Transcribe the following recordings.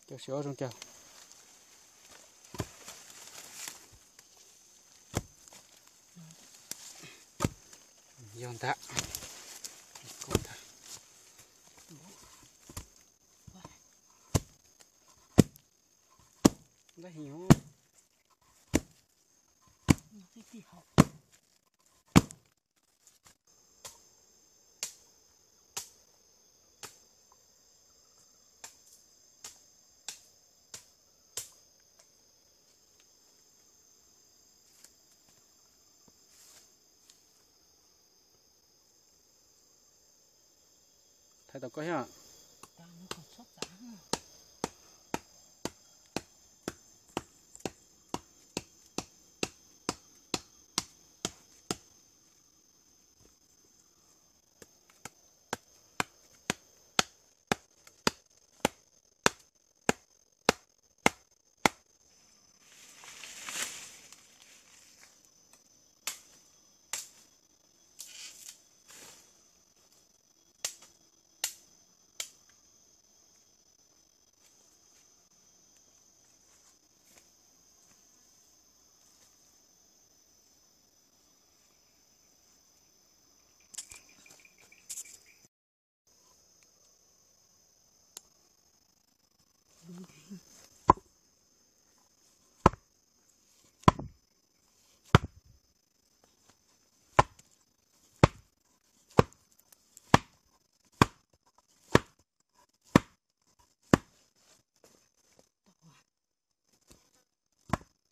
Cov siv ob zoo caug. Yog ntag. Ntag heev. Thaiv tau koj thiab.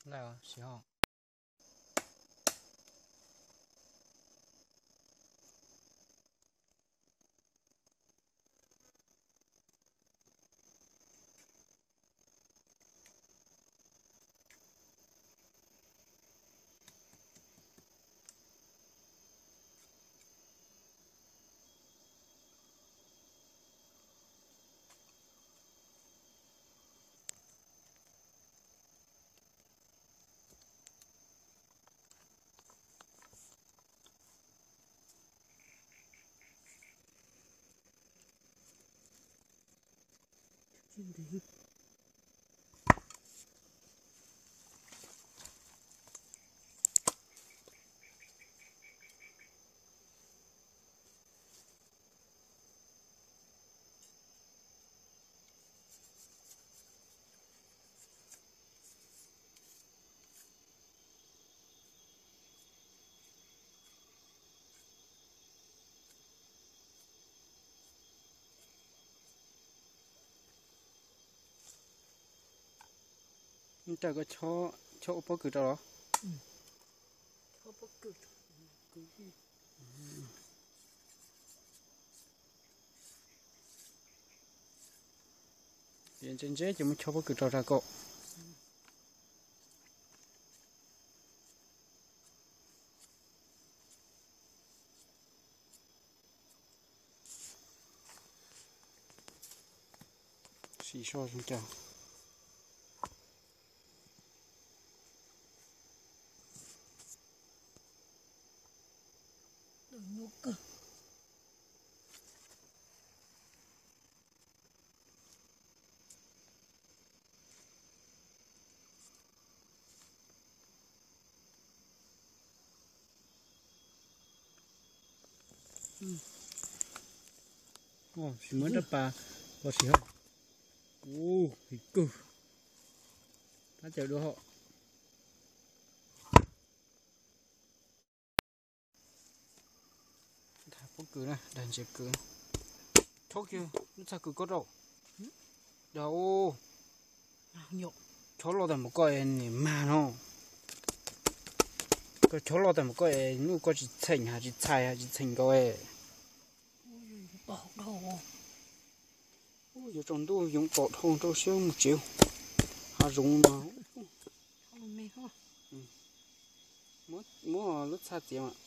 Lawm, siv ho. Nws raws koj chob, chob ua pob kws rau los? Ntse ntse ces muab chob pob kws rau rau koj. Siv so zoo cas. Sim muab rab pas los sim ho. Ub, him kawg. Tab cawm dua ho. Dag pob kws na, dag ntses kws. Chob kiag lub txaj kws koj rau. Dag u. Chob loj tag npaum koj es nim mag no. Koj chob loj tag npaum koj es hnub koj tsis txheem, tsis txhais, tsis txheem nkaus. Yuav tsaus ntuj yoov tom dhau rau siab mus tsev. Hav zoov no. Muab lub txaj txiav mas.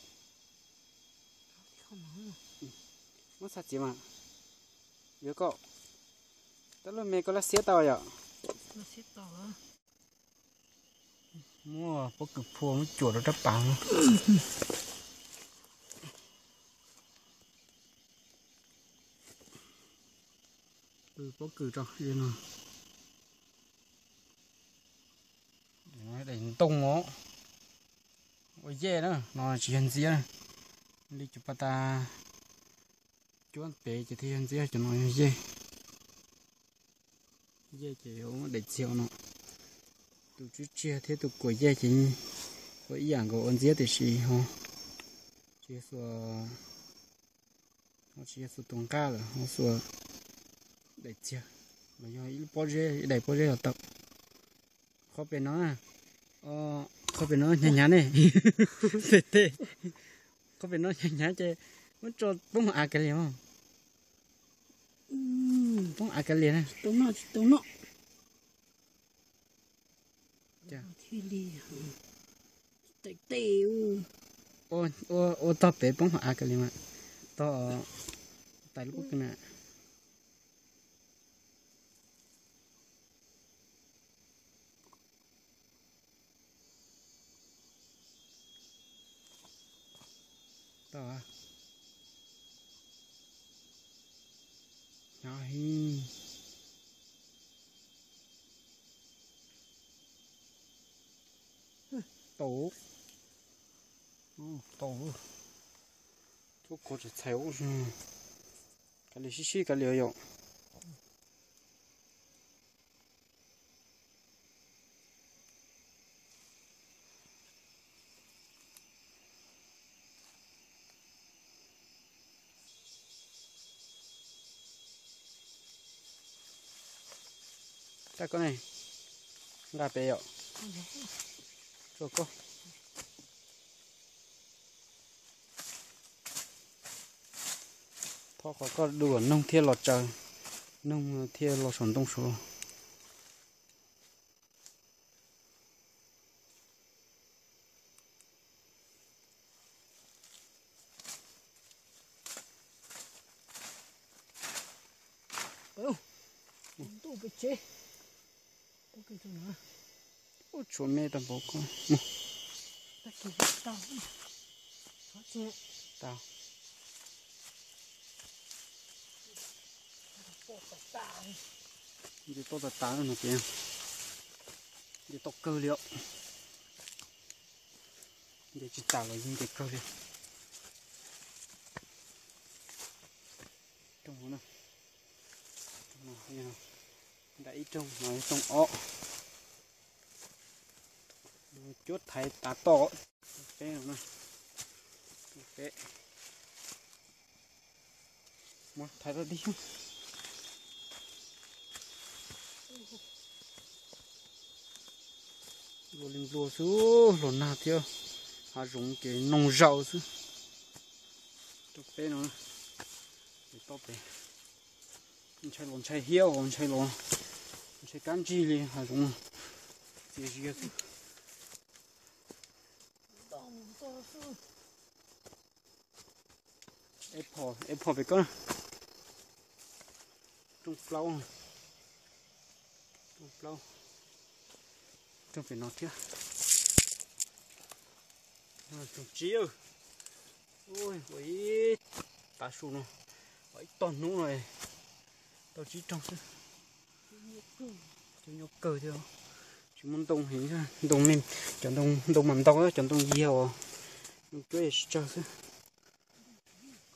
Muab txaj txiav mas. Yuav koj. Tab lub me koj lab xiab tau yom? Muab pob kws phua muab cuam rau rab pas no. Pob kws rau no. toog os. Ua yej na, no tsis yog ntxiab na. Li cov pas tas cuab pem ces thiaj yog ntxiab, cov no yog yej. Yej ces yuav muab daim txiag no. Tus tswb tsiag thiab tus kuam yej ces ua ib yam nkaus ua ntxiab tiam sis ho tsis yog xuas, ho tsis yog xuas tus nqaj lawm, ho xuas daim txiag los yog ib lub pob zeb, ib daim pob zeb los tau. Qhov pem no, qhov pem no hnyav hnyav ne. Tej tej, qhov pem no hnyav hnyav ces muab tso poob av kiag li os. Poob av kiag li na. Tsis tau noj, tsis tau noj. Thiaj li, ua, ua tog pem poob av kiag li mas, tog tais lub kub kiag na. Tau, hnyav heev. Tau, tau, tub kov tsis txhais ub, kav liam sib sib kav liam yom. Tag koj ne, nqa pem yom. Tso koj. Thov qhov koj dua noog thiaj los tsaws, noog thiaj los saum ntoo saud. Ntuj pes tsev. Ua tshuav me tau npaum ko. Nce toj tas tas no ces nce toj kawg li os. Nce tsis tas los yeej nce kawg li. Rooj no, nram ib rooj no, rooj ob. Cuab thaiv tav toj. Peb no, peb muab thaiv rau dig. Nplua li nplua xwb, hluas nag thiab hav zoov ces noog zaus xwb. Rau peb no, toj pem ntshai los ntshai hiab os, ntshai los ntshai kab ntsig li hav zoov no. Txias zias xwb. Eb phom, eb phom pem koj. Rooj plaub, rooj plaub, rooj pem no thiab. Rooj tsib, ua ib tav su no, ua ib tog hnub no tau tsib rooj xwb. Cov nyob kawg thiab, tsis muaj ntoo heev, ntoo me, cov ntoo, ntoo mas ntau, cov ntoo yiag os, ntoo cuab yog tsis tsawg xwb.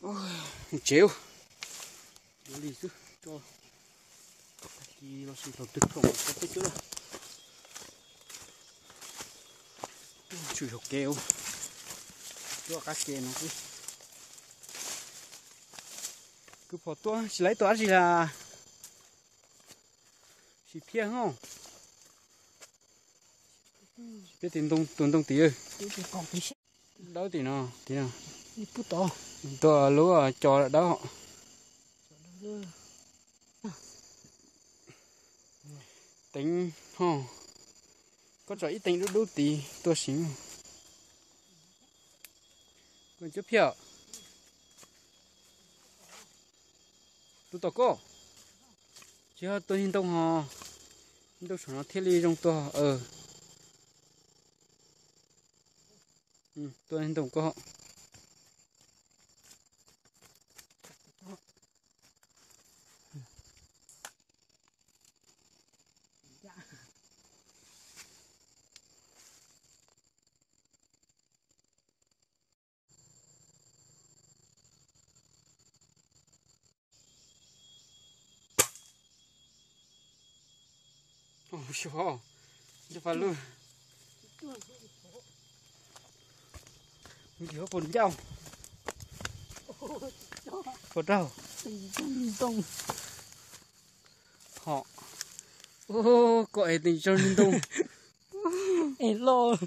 Mus tsev, yuav li xwb, tso tag kis los sis thaum twg khoom tso peb cuab lawm. Tshwm saum kev, cuab qab ke no xwb. Kwv phom tuaj tsis laiv tuaj dab tsi las, sis phiaj hos. Peb tus ntoo, tus ntoo tim, dawb tim no, tim no. Tuaj lub cov dawb. Teev ho, koj tso ib teev dub dub tid tuaj siv. Koj cuab phiaj. Tus tom koj, tsis yog tua niag ntoo ho, ntoo saum no thiaj li zoo tua. Tua niag ntoo koj. Xyov, cov paj lug. Nws puas ncauj, puas raug. Ho, koj es teem tsaug ntoo. Es loj.